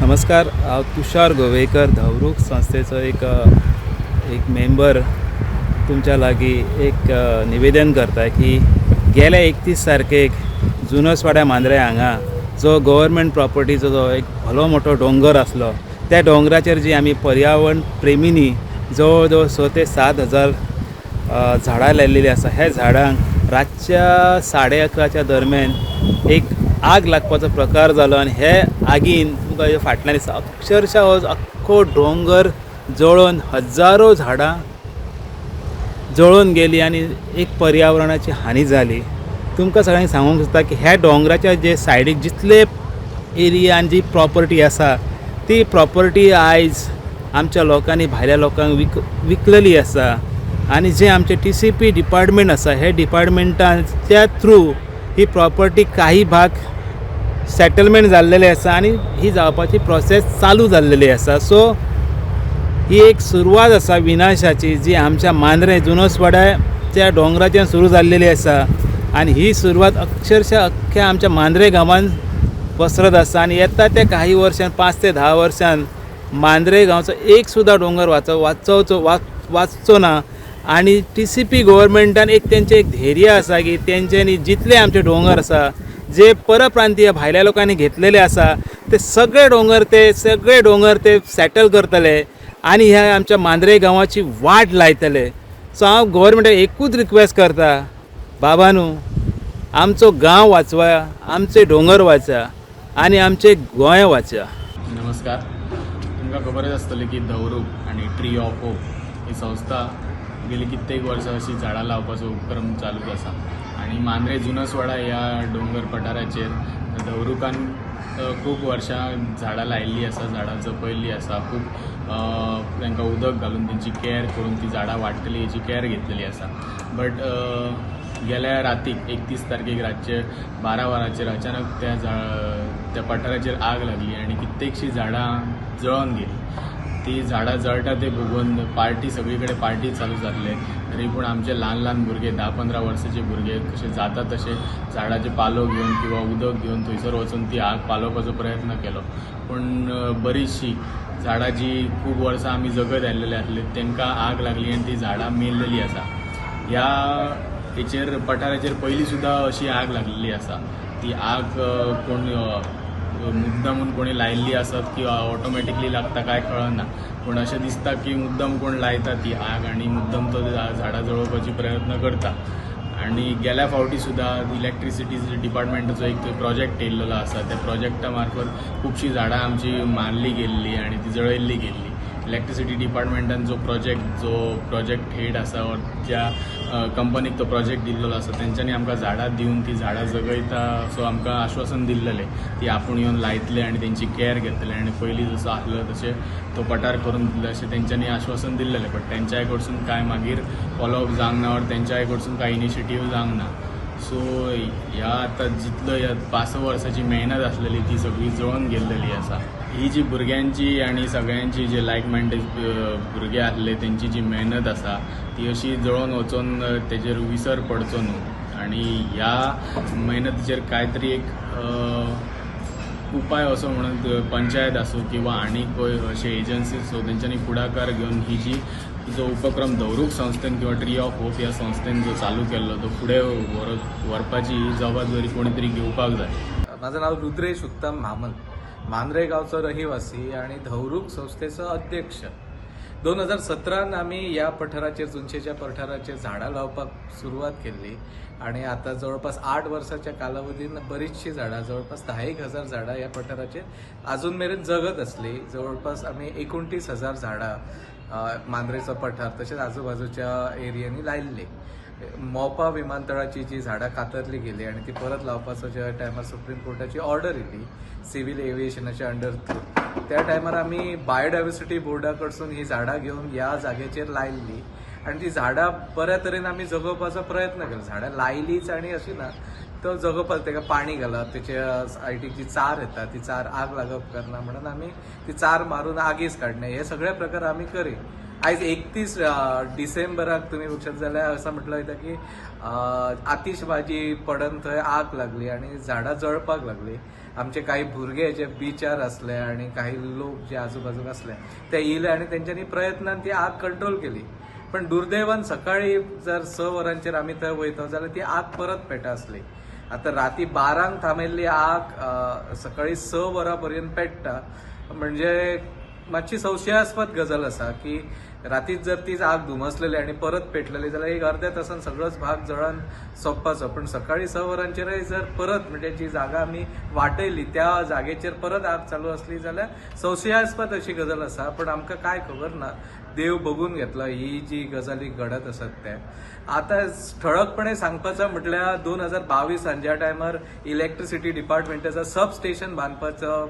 नमस्कार, हांव तुषार गोवेकर, धवरूख संस्थेचो एक एक मेंबर. तुमच्या लागीं एक निवेदन करता की गेल्या 31 तारखेक जुनसवाड्या मांद्रे हांगा जो गव्हर्मेंट प्रॉपर्टीचो जो एक व्हडलो मोठो दोंगर आसलो, त्या दोंगराचेर जी आमी पर्यावरण प्रेमींनी जवळ जवळ 6 ते 7 हजार झाडां लायलेली आसा, ह्या झाडांक रातच्या 11:30च्या दरम्यान एक आग लागपाचो प्रकार जालो आनी हे आगीन तुमकां फाटल्यान दिसता, अक्षरशः हो अख्खो दोंगर जळोवन हजारो झाडां जळून गेली आनी एक पर्यावरणाची हानी जाली. तुमकां सगळ्यांक सांगूंक सोदता की ह्या दोंगराच्या जे सायडीक जितले एरिया आनी जी प्रॉपर्टी आसा, ती प्रॉपर्टी आयज आमच्या लोकांनी भायल्या लोकांक विकलेली आसा. आनी जे आमचे TCP department आसा, हे डिपार्टमेंटाच्या थ्रू ही प्रॉपर्टी काही भाग सेटलमेंट जाल्लेले आसा आनी ही जावपाची प्रोसेस चालू जाल्लेली आसा. सो ही एक सुरवात आसा विनाशाची, जी आमच्या मांद्रे जुनसवाड्याच्या दोंगराच्यान सुरू जाल्लेली आसा आनी ही सुरवात अक्षरशः अख्ख्या आमच्या मांद्रे गांवान पसरत आसा. आनी येता त्या काही वर्सां, 5 ते 10 वर्सान मांद्रे गांवचो एक सुद्दां दोंगर वाचवचो वाचचो ना. आनी TCP गव्हर्मेंटान एक तेंचें एक धैर्य आसा की तेंच्यांनी जितले आमचे दोंगर आसा, जे परप्रांतीय भायल्या लोकांनी घेतलेले आसा, ते सगळे दोंगर ते सेटल करतले आनी ह्या आमच्या मांद्रे गांवाची वाट लायतले. सो हांव गव्हर्मेंटाक एकूच रिक्वेस्ट करता, बाबा न्हू, आमचो गांव वाचवा, आमचे दोंगर वाचा आनी आमचे गोंय वाचा. नमस्कार. तुमकां खबरच आसतली की धवरूख आनी ट्री ऑफ होप ही संस्था गेली कित्येक वर्सां अशी झाडां लावपाचो उपक्रम चालूच आसा आनी मांद्रे जुनसवाडा ह्या डोंगर पठाराचेर धवरुखान खूब वर्सां झाडां लायिल्लीं आसा, झाडां जपयल्लीं आसा, खूब तांकां उदक घालून तेंची कॅर करून ती झाडां वाडटली हेची कॅर घेतलेली आसा. बट गेल्या रातीक 31 तारखेक रातचे 12 वरांचेर अचानक त्या पठाराचेर आग लागली आनी कित्येकशीं झाडां जळोन गेली. ती झाडां जळटा ते बघून पार्टी, सगळी कडेन पार्टी चालू जाल्ले, तरी पूण आमचे ल्हान ल्हान भुरगे, 10-15 वर्साचे भुरगे कशे जाता तशे झाडाचे पालो घेवन किंवा उदक घेवन थंयसर वचून ती आग पालोवपाचो प्रयत्न केलो. पूण बरीचशी झाडां जी खूब वर्सां आमी जगत आयिल्ले आसले, तांकां आग लागली आनी ती झाडां मेल्लेली आसा. ह्या हेचेर पठाराचेर पयलीं सुद्दां अशी आग लागलेली आसा. ती आग कोण मुद्दामून कोणी लायिल्ली आसत किंवा ऑटोमॅटिकली लागता काय कळना, पूण अशें दिसता की मुद्दम कोण लायता ती आग आनी मुद्दम तो झाडां जळोवपाची प्रयत्न करता. आनी गेल्या फावटी सुद्दां इलेक्ट्रिसिटी डिपार्टमेंटाचो एक प्रोजेक्ट येयल्लो आसा, त्या प्रोजेक्टा मार्फत खुबशीं झाडां आमची मारली गेल्ली आनी ती जळयल्ली गेल्ली. इलेक्ट्रिसिटी डिपार्टमेंटान जो प्रोजेक्ट हेड आसा ऑर ज्या कंपनीक तो प्रोजेक्ट दिल्लो आसा, तेंच्यांनी आमकां झाडां दिवन ती झाडां जगयता असो आमकां आश्वासन दिल्लेलें, ती आपूण येवन लायतले आनी तेंची कॅर घेतले आनी पयलीं जसो आसलो तशें तो पठार करून दितले अशें तेंच्यांनी आश्वासन दिल्लेलें. बट तेंच्याय कडसून कांय मागीर फॉलोअप जावंक ना ऑर तेंच्याय कडसून कांय इनिशिएटीव जावंक ना. सो ह्या आतां जितलो ह्या 5-6 वर्साची मेहनत आसलेली ती सगळी जळोन गेल्लेली आसा. ही जी भुरग्यांची आनी सगळ्यांची जे लायक मायंडेड भुरगे आसले तेंची जी मेहनत आसा ती अशी जळोन वचोन तेजेर विसर पडचो न्हू आनी ह्या मेहनतीचेर कांय तरी एक उपाय असो म्हणून पंचायत आसूं किंवा आनी खंय अशे एजन्सी आसूं, तेंच्यांनी फुडाकार घेवन ही जी जो उपक्रम धवरूख संस्थेन किंवा ट्री ऑफ होप ह्या संस्थेन जो चालू केल्लो तो फुडें व्हरपाची ही जबाबदारी कोणी तरी घेवपाक जाय. माझं नाव रुद्रेश उत्तम म्हामल, मांद्रे गावचो रहिवासी आणि धवरूख संस्थेचो अध्यक्ष. 2017 आमी ह्या पठाराचेर, चुनशेच्या पठाराचेर झाडां लावपाक सुरवात केल्ली आणि आतां जवळपास 8 वर्साच्या कालावधीन बरीचशीं झाडां, जवळपास 10,000 एक झाडां ह्या पठाराचेर आजून मेरेन जगत आसली. जवळपास आमी 29,000 झाडां मांद्रेचो पठार तशेंच आजूबाजूच्या एरियांनी लायिल्ली. मोपा विमानतळाची जी झाडां कातरली गेली आनी ती परत लावपाचो ज्या टायमार सुप्रीम कोर्टाची ऑर्डर येयली सिव्हील एविएशनाच्या अंडर थ्रू, त्या टायमार आमी बायोडायवर्सिटी बोर्डा कडसून ही झाडां घेवन ह्या जाग्याचेर लायिल्ली आनी ती झाडां बऱ्या तरेन आमी जगोवपाचो प्रयत्न केलो. झाडां लायलीच आनी अशी ना, तो जगोवपाक ताका पाणी घालप, तेच्या सायडीक जी चार येता ती चार आग लागप करना म्हणून आमी ती चार मारून आगीस काडणे, हे सगळे प्रकार आमी करी. आयज 31 डिसेंबराक तुमी बघशात जाल्यार असं म्हटलं वयता की आतिशबाजी पडन थंय आग लागली आनी झाडां जळपाक लागली. आमचे काही भुरगे जे बिचार आसले आनी काही लोक जे आजूबाजूक आसले ते येयले आनी तेंच्यांनी प्रयत्नान ती आग कंट्रोल केली. पण दुर्दैवान सकाळी जर 6 वरांचेर आमी थंय वयता जाल्यार ती आग परत पेटा आसली. आतां राती 12 थांबयल्ली आग सकाळी 6 वरां पर्यंत पेट्टा म्हणजे मातशी संशयास्पद गजाल आसा की रातीच जर तीच आग धुमसलेली आनी परत पेटलेली जाल्यार एक अर्द्या तासान सगळोच भाग जळान सोंपपाचो. पण सकाळी 6 वरांचेरय जर परत म्हणजे जी जागा आमी वाटयली त्या जागेचेर परत आग चालू आसली जाल्यार संशयास्पद अशी गजाल आसा. पण आमकां कांय खबर ना, देव बघून घेतलो ही जी गजाली घडत आसात ते. आतां ठळकपणे सांगपाचो म्हटल्यार 2022 ज्या टायमार इलेक्ट्रिसिटी डिपार्टमेंटाचो सब स्टेशन बांदपाचो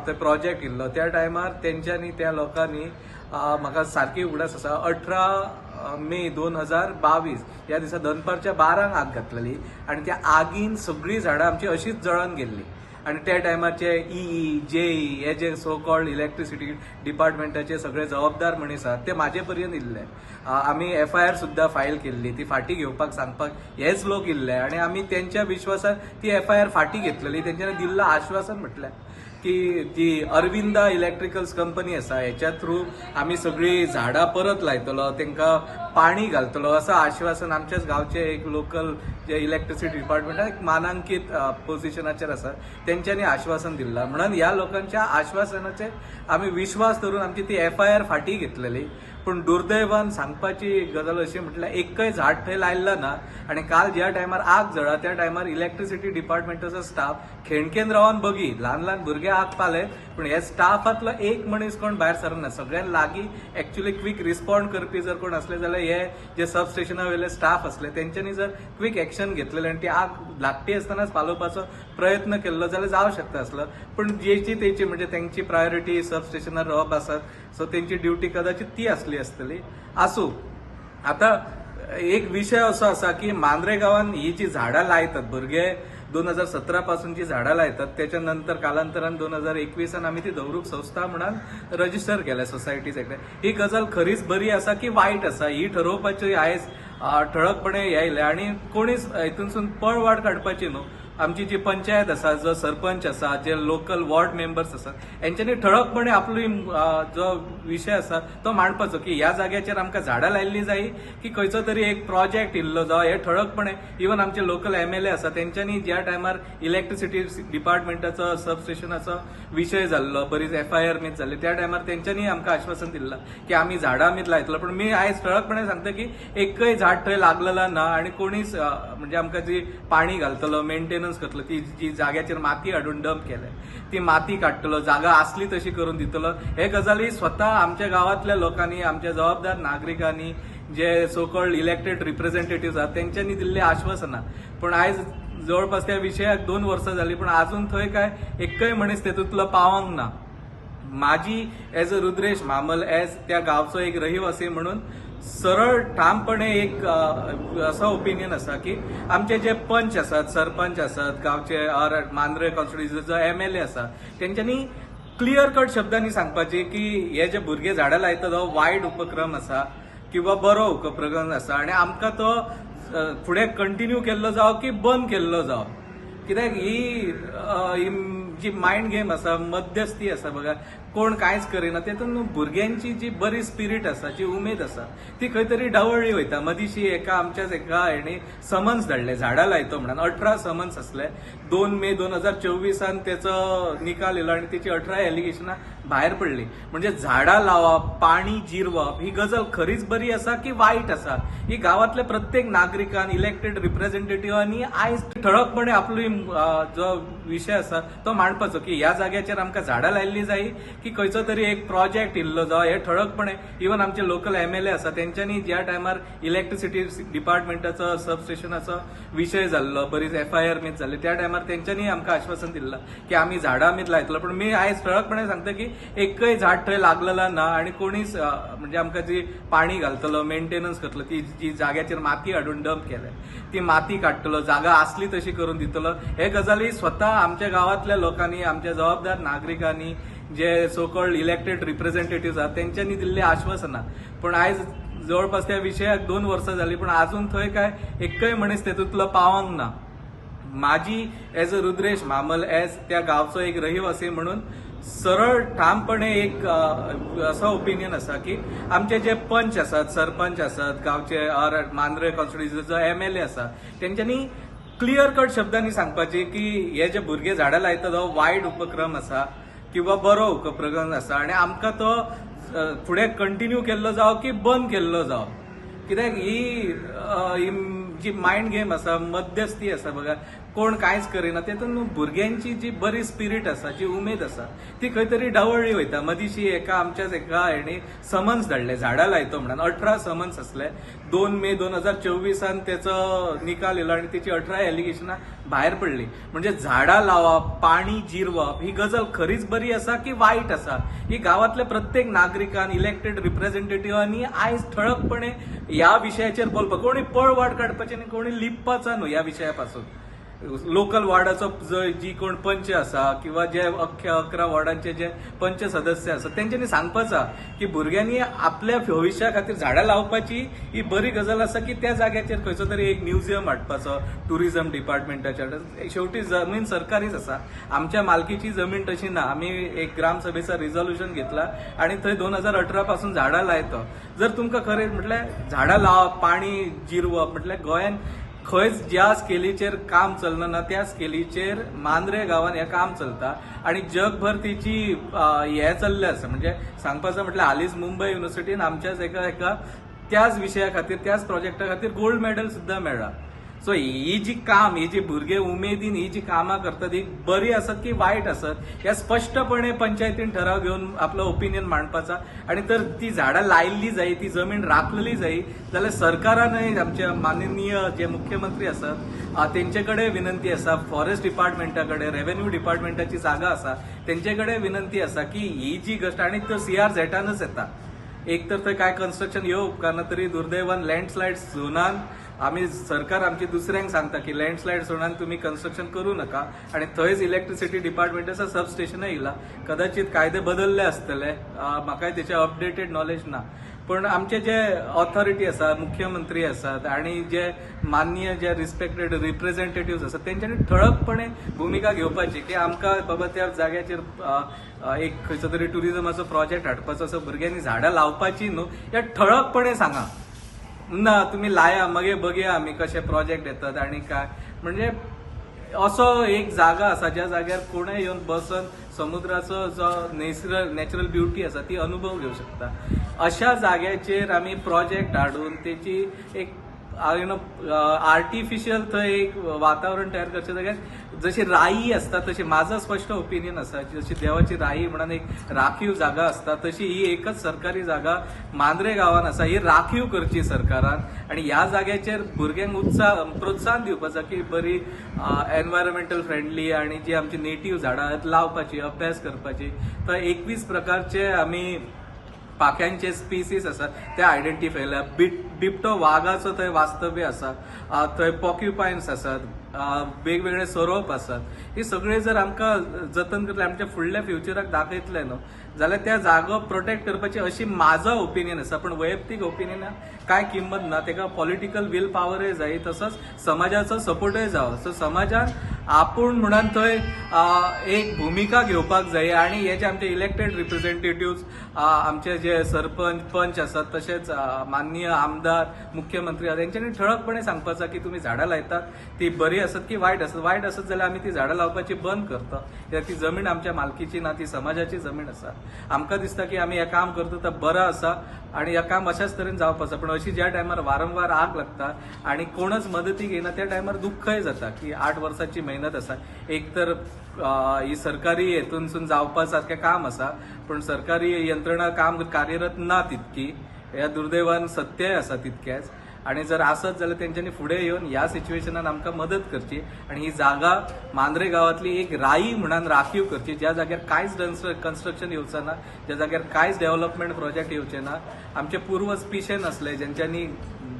ते प्रोजेक्ट इल्लो त्या टायमार तेंच्यांनी त्या लोकांनी म्हाका सारकी उगडास आसा 18 मे 2022 ह्या दिसा दनपारच्या 12 आग घातलेली आनी त्या आगीन सगळीं झाडां आमची अशीच जळोन गेल्ली. आनी त्या टायमाचे ई जेई हे जे सो कॉल्ड इलेक्ट्रिसिटी डिपार्टमेंटाचे सगळे जबाबदार मनीस आसात ते म्हाजे पर्यंत इल्ले. आमी एफआयआर सुद्दां फायल केल्ली, ती फाटी घेवपाक सांगपाक हेच लोक इल्ले आनी आमी तेंच्या विश्वासान ती एफआयआर फाटी घेतलेली. तेंच्यांनी दिल्लें आश्वासन म्हटल्यार की जी अरविंदा इलेक्ट्रिकल्स कंपनी आसा हेच्या थ्रू आमी सगळीं झाडां परत लायतलो, तांकां पाणी घालतलो असं आश्वासन आमच्याच गांवचे एक लोकल जे इलेक्ट्रिसिटी डिपार्टमेंटाक एक मानांकीत पोजिशनाचेर आसा तेंच्यांनी आश्वासन दिल्लां. म्हणून ह्या लोकांच्या आश्वासनाचेर आमी विश्वास धरून आमची ती एफआयआर फाटी घेतलेली. पूण दुर्दैवान सांगपाची गजाल अशी म्हटल्यार एकय झाड थंय लायल्लो ना आनी काल ज्या टायमार आग जळा त्या टायमार इलेक्ट्रिसिटी डिपार्टमेंटाचो स्टाफ खेणखेन रावन बगी ल्हान ल्हान भुरगे आग पाले पूण ह्या स्टाफांतलो एक मनीस कोण भायर सरना. सगळ्यान लागीं एक्चुअली क्वीक रिस्पॉन्ड करपी जर कोण आसले जाल्यार हे जे सब स्टेशना वयले स्टाफ आसले तेंच्यांनी जर क्वीक एक्शन घेतलेलें आनी ती आग लागटी आसतनाच पालोवपाचो प्रयत्न केल्लो जाल्यार जावं शकता आसलो. पूण जेची तेची म्हणजे तेंची प्रायोरिटी सब स्टेशनार रावप आसात सो तेंची ड्युटी कदाचित ती आसली आसतली. आसूं, आतां एक विशय असो आसा की मांद्रे गांवान ही जी झाडां लायतात भुरगे 2017 पासून जी झाडां लायतात त्याच्या नंतर कालांतरान 2021 आमी ती धवरूक संस्था म्हणून रजिस्टर केल्या सोसायटी सेक्रेटरी. ही गजाल खरीच बरी आसा की वायट आसा ही ठरोवपाची आयज ठळकपणे येयले आनी कोणीच हितूनसून पळवाट काडपाची न्हू. आमची जी पंचायत आसा, जो सरपंच आसा, जे लोकल वॉर्ड मेंबर्स आसा हेंच्यांनी ठळकपणे आपली जो विशय आसा तो मांडपाचो की ह्या जाग्याचेर आमकां झाडां लायिल्ली जाय की खंयचो तरी एक प्रोजेक्ट इल्लो जावं हे ठळकपणे. इवन आमचे लोकल एमएलए आसा तेंच्यांनी ज्या टायमार इलेक्ट्रिसिटी डिपार्टमेंटाचो सब स्टेशनाचो विशय जाल्लो, बरीच एफआयआर मीत जाल्ली त्या टायमार तेंच्यांनी आमकां आश्वासन दिल्लां की आमी झाडां आमी लायतलो. पूण मी आयज ठळकपणे सांगता की एकय झाड थंय लागलेलो ना आनी कोणीच म्हणजे आमकां जी पाणी घालतलो, मेंटेनन्स करतलो, ती जी जाग्याचेर माती हाडून डंप केल्या ती माती काडटलो, जागा आसली तशी करून दितलो. हे गजाली स्वता आमच्या गांवांतल्या लोकांनी, आमच्या जबाबदार नागरिकांनी, जे सो कॉल्ड इलेक्टेड रिप्रेझेंटेटिव्ह आसात तेंच्यांनी दिल्ली आश्वासनां. पूण आयज जवळपास त्या विशयाक 2 वर्सां जाली पूण आजून थंय काय एकय मनीस तेतूंतलो पावंक ना. माझी as a Rudresh Mhamal as त्या गांवचो एक रहिवासी म्हणून सरळ ठामपणे एक असो ओपिनियन आसा की आमचे जे पंच आसात, सरपंच आसात गांवचे ऑर मांद्रे कॉन्स्टिट्युएन्सीचो एमएलए आसा तेंच्यांनी क्लियर कट शब्दांनी सांगपाची की हे जे भुरगे झाडां लायतात हो वायट उपक्रम आसा किंवा बरो उपक्रम आसा आनी आमकां तो फुडें कंटिन्यू केल्लो जावं की बंद केल्लो जावं. कित्याक ही जी मायंड गेम आसा, मध्यस्थी आसा बघा, कोण कांयच करिना तेतून भुरग्यांची जी बरी स्पिरीट आसा, जी उमेद आसा ती खंय तरी डावळ्ळी वयता. मदींशी एका आमच्याच एका हेणी समन्स धाडले झाडां लायतो म्हणून 18 समन्स आसले. 2 मे 2024 तेचो निकाल येयलो आनी तेची 18 एलिगेशनां भायर पडली. म्हणजे झाडां लावप, पाणी जिरवप ही गजाल खरीच बरी आसा की वायट आसा ही गांवांतल्या प्रत्येक नागरिकान, इलेक्टेड रिप्रेझेंटेटिव्हांनी आयज ठळकपणे आपली जो विशय आसा तो मांडपाचो की ह्या जाग्याचेर आमकां झाडां लायिल्ली जाय की खंयचो तरी एक प्रोजेक्ट इल्लो जावं हे ठळकपणे. इवन आमचे लोकल एमएलए आसा तेंच्यांनी ज्या टायमार इलेक्ट्रिसिटी डिपार्टमेंटाचो सब स्टेशनाचो विशय जाल्लो, बरीच एफआयआर मीत जाल्ली त्या टायमार तेंच्यांनी आमकां आश्वासन दिल्लां की आमी झाडां आमी लायतलो. पूण मी आयज ठळकपणे सांगता की एकय झाड थंय लागलेलो ना आनी कोणीच म्हणजे आमकां जी पाणी घालतलो, मेंटेनन्स करतलो, ती जी जाग्याचेर माती हाडून डंप केल्या ती माती काडटलो, जागा आसली तशी करून दितलो. हे गजाली स्वता आमच्या गांवांतल्या लोकांनी, आमच्या जबाबदार नागरिकांनी, जे सो कॉल्ड इलेक्टेड रिप्रेझेंटेटिव्ह आसात तेंच्यांनी दिल्ली आश्वासनां. पूण आयज जवळपास त्या विशयाक 2 वर्सां जाली पूण आजून थंय काय एकय मनीस तेतूंतलो पावंक ना. माझी as a Rudresh Mhamal, as त्या गांवचो एक रहिवासी म्हणून सरळ ठामपणे एक असो ओपिनियन आसा की आमचे जे पंच आसात, सरपंच आसात गांवचे, ऑर मांद्रे कॉन्स्टिट्युएन्सीचो एमएलए आसा, तेंच्यांनी क्लियर कट शब्दांनी सांगपाची की हे जे भुरगे झाडां लायतात हो वायट उपक्रम आसा किंवा बरो उपक्रम आसा आनी आमकां तो फुडें कंटिन्यू केल्लो जावं की बंद केल्लो जावं. कित्याक ही जी मायंड गेम आसा, मध्यस्थी आसा बघा, कोण कांयच करिना, तेतून भुरग्यांची जी बरी स्पिरीट आसा, जी उमेद आसा ती खंय तरी डावळ्ळी वयता. मदींशी एका आमच्याच एका हेणी समन्स धाडले झाडां लायतो म्हणून, 18 समन्स आसले. 2 मे 2024 तेचो निकाल येयलो आनी तेची 18 एलिगेशनां भायर पडली. म्हणजे झाडां लावप, पाणी जिरवप ही गजाल खरीच बरी आसा की वायट आसा ही गांवांतल्या प्रत्येक नागरिकान, इलेक्टेड रिप्रेझेंटेटिव्हांनी आयज ठळकपणे ह्या विशयाचेर बोलपाक, कोणी पळवाट काडपाची आनी कोणी लिपपाचो न्हू ह्या विशया पासून. लोकल वॉर्डाचो जी कोण पंच आसा किंवा जे अख्ख्या 11 वॉर्डांचे जे पंच सदस्य आसा तेंच्यांनी सांगपाचा की भुरग्यांनी आपल्या भविश्या खातीर झाडां लावपाची ही बरी गजाल आसा की त्या जाग्याचेर खंयचो तरी एक म्युझियम हाडपाचो ट्युरिझम डिपार्टमेंटाच्या. शेवटी जमीन सरकारीच आसा, आमच्या मालकीची जमीन तशी ना. आमी एक ग्रामसभेचा रिझोल्युशन घेतला आनी थंय 2018 पासून झाडां लायतो. जर तुमकां खरें म्हटल्यार झाडां लावप, पाणी जिरवप म्हटल्यार गोंयान खंयच ज्या स्केलीचेर काम चलना ना त्या स्केलीचेर मांद्रे गांवान हें काम चलता आनी जगभर तिची हें चल्लें आसा. म्हणजे सांगपाचें म्हटल्यार हालींच मुंबय युनिवर्सिटीन आमच्याच एका एका त्याच विशया खातीर, त्याच प्रोजेक्टा खातीर गोल्ड मेडल सुद्दां मेळ्ळा. सो ही जी काम, ही जी भुरगे उमेदीन ही जी कामां करतात ही बरी आसत की वायट आसत ह्या स्पश्टपणे पंचायतीन ठराव घेवन आपलो ओपिनियन मांडपाचा. आनी तर ती झाडां लायिल्ली जाय, ती जमीन राखलेली जाय जाल्यार सरकारानय आमच्या माननीय जे मुख्यमंत्री आसात तेंचे कडेन विनंती आसा, फॉरेस्ट डिपार्टमेंटा कडेन, रेव्हेन्यू डिपार्टमेंटाची जागा आसा तेंचे कडेन विनंती आसा की ही जी गोश्ट, आनी त्यो सीआर झेटानच येता. एक तर थंय काय कन्स्ट्रक्शन येवं उपकारना तरी दुर्दैवान लँडस्लायड झोनान आमी सरकार आमची दुसऱ्यांक सांगता की लँडस्लायड झोनान तुमी कन्स्ट्रक्शन करूं नाका आनी थंयच इलेक्ट्रिसिटी डिपार्टमेंटाचो सबस्टेशनय येयला. कदाचित कायदे बदलले आसतले, म्हाकाय तेचे अपडेटेड नॉलेज ना, पण आमचे जे ऑथॉरिटी आसा, मुख्यमंत्री आसात आनी जे माननीय जे रिस्पेक्टेड रिप्रेझेंटेटिव्ह आसात तेंच्यांनी ठळकपणे भुमिका घेवपाची की आमकां बाबा त्या जाग्याचेर एक खंयचो तरी ट्युरिझमाचो प्रोजेक्ट हाडपाचो असो, भुरग्यांनी झाडां लावपाची न्हू ह्या ठळकपणे सांगा ना, तुमी लाया मागीर बघया आमी कशे प्रोजेक्ट येतात आनी काय. म्हणजे असो एक जागा आसा ज्या जाग्यार कोणूय येवन बसून समुद्राचो जो नॅचरल ब्युटी आसा ती अनुभव घेवं शकता. अशा जाग्याचेर आमी प्रोजेक्ट हाडून तेची एक you know artificial थंय एक वातावरण तयार करचे जाग्यार जशी राई आसता तशी, माझो स्पश्ट ओपिनियन आसा, जशी देवाची राई म्हणून एक राखीव जागा आसता तशी ही एकच सरकारी जागा मांद्रे गांवान आसा, ही राखीव करची सरकारान आनी ह्या जाग्याचेर भुरग्यांक उत्साह प्रोत्साहन दिवपाचो की बरी एनवायरमेंटल फ्रेंडली आनी जी आमची नेटीव झाडां लावपाची, अभ्यास करपाची. तर 21 प्रकारचे आमी पाख्यांचे स्पिसीस आसात ते आयडेंटिफाय केल्या. बिबटो वागाचो थंय वास्तव्य आसा, थंय पॉक्युपायन्स आसात, वेगवेगळे सोरोप आसात. हे सगळे जर आमकां जतन करतले, आमच्या फुडल्या फ्युचराक दाखयतले न्हू जाल्यार त्या जागो प्रोटेक्ट करपाची अशी म्हाजो ओपिनियन आसा. पण वैयक्तीक ओपिनियनाक कांय किंमत ना, तेका पॉलिटिकल will पावरय जाय, तसोच समाजाचो सपोर्टय जावो. सो समाजान आपूण म्हणून थंय एक भुमिका घेवपाक जाय आनी हे जे आमचे इलेक्टेड रिप्रेझेंटेटिव्ह, आमचे जे सरपंच पंच आसात, तशेंच माननीय आमदार, मुख्यमंत्री आसात, तेंच्यांनी ठळकपणे सांगपाचो की तुमी झाडां लायतात ती बरी आसत की वायट आसत, वायट आसत जाल्यार आमी ती झाडां लावपाची बंद करता, कित्याक ती जमीन आमच्या मालकीची ना, ती समाजाची जमीन आसा. आमकां दिसता की आमी हें काम करता तें बरें आसा आनी हें काम अशाच तरेन जावपाक आसा. पण अशी ज्या टायमार वारंवार आग लागता आनी कोणच मदतीक येना त्या टायमार दुख्खय जाता की 8 वर्सांची मेहनत आसा. एक तर ही सरकारी हेतूनसून जावपा सारकें काम आसा, पण सरकारी यंत्रणा काम कार्यरत ना तितकी, ह्या दुर्दैवान सत्यय आसा तितकेंच. आनी जर आसत जाल्यार तेंच्यांनी फुडें येवन ह्या सिच्युएशनान आमकां मदत करची आनी ही जागा मांद्रे गांवांतली एक राई म्हणून राखीव करची, ज्या जाग्यार कांयच कन्स्ट्रक्शन येवचो ना, ज्या जाग्यार कांयच डेव्हलपमेंट प्रोजेक्ट येवचे ना. आमचे पुर्वज पिशे नासले जेंच्यांनी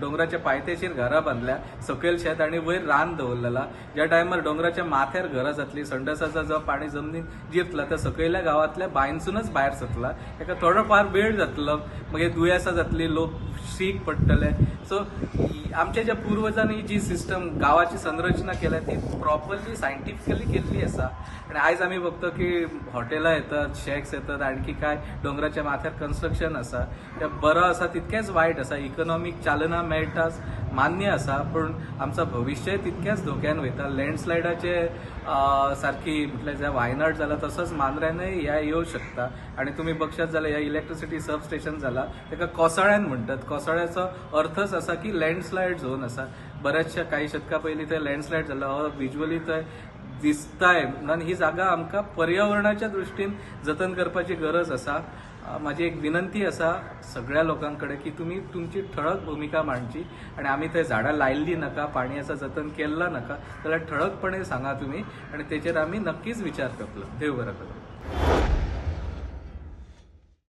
डोंगराच्या पायथ्याचेर घरां बांदल्या, सकयल शेत आनी वयर रान दवरलेला. ज्या टायमार डोंगराच्या माथ्यार घरां जातली, संडासाचो जो पाणी जमनीन जिरतला त्या सकयल्या गांवांतल्या बांयसूनच भायर सरतला, ताका थोडो फार वेळ जातलो, मागीर दुयेंसां जातली, लोक शीक पडटले. सो आमच्या ज्या पुर्वजांनी जी सिस्टम गांवाची संरचना केल्या ती प्रॉपरली सायंटिफिकली केल्ली आसा. आनी आयज आमी बघतो की हॉटेलां येतात, शॅक्स येतात, आणखी काय दोंगराच्या माथ्यार कन्स्ट्रक्शन आसा. ते बरो आसा तितकेंच वायट आसा. इकॉनॉमीक चालना मेळटाच मान्य आसा, पूण आमचा भविश्यय तितकेंच धोक्यान वयता. लँडस्लायडाचे सारकी म्हटल्यार ज्या वायनाड जाला तसोच मांद्र्यानय ह्या येवं शकता. आनी तुमी बघशात जाल्यार ह्या इलेक्ट्रिसिटी सब स्टेशन जाला ताका कोसळ्यान म्हणटात. कोसळ्याचो अर्थच आसा की लँडस्लायड झोन आसा. बऱ्याचशा काही शतकां पयलीं थंय लँडस्लायड जाला, हो विज्युअली थंय दिसताय. म्हणून ही जागा आमकां पर्यावरणाच्या दृश्टीन जतन करपाची गरज आसा. म्हाजी एक विनंती आसा सगळ्या लोकां कडेन की तुमी तुमची ठळक भुमिका मांडची आनी आमी थंय झाडां लायिल्लीं नाका, पाणयाचो जतन केल्लो नाका जाल्यार ठळकपणे सांगा तुमी आनी तेचेर आमी नक्कीच विचार करतलो. देव बरो करूं.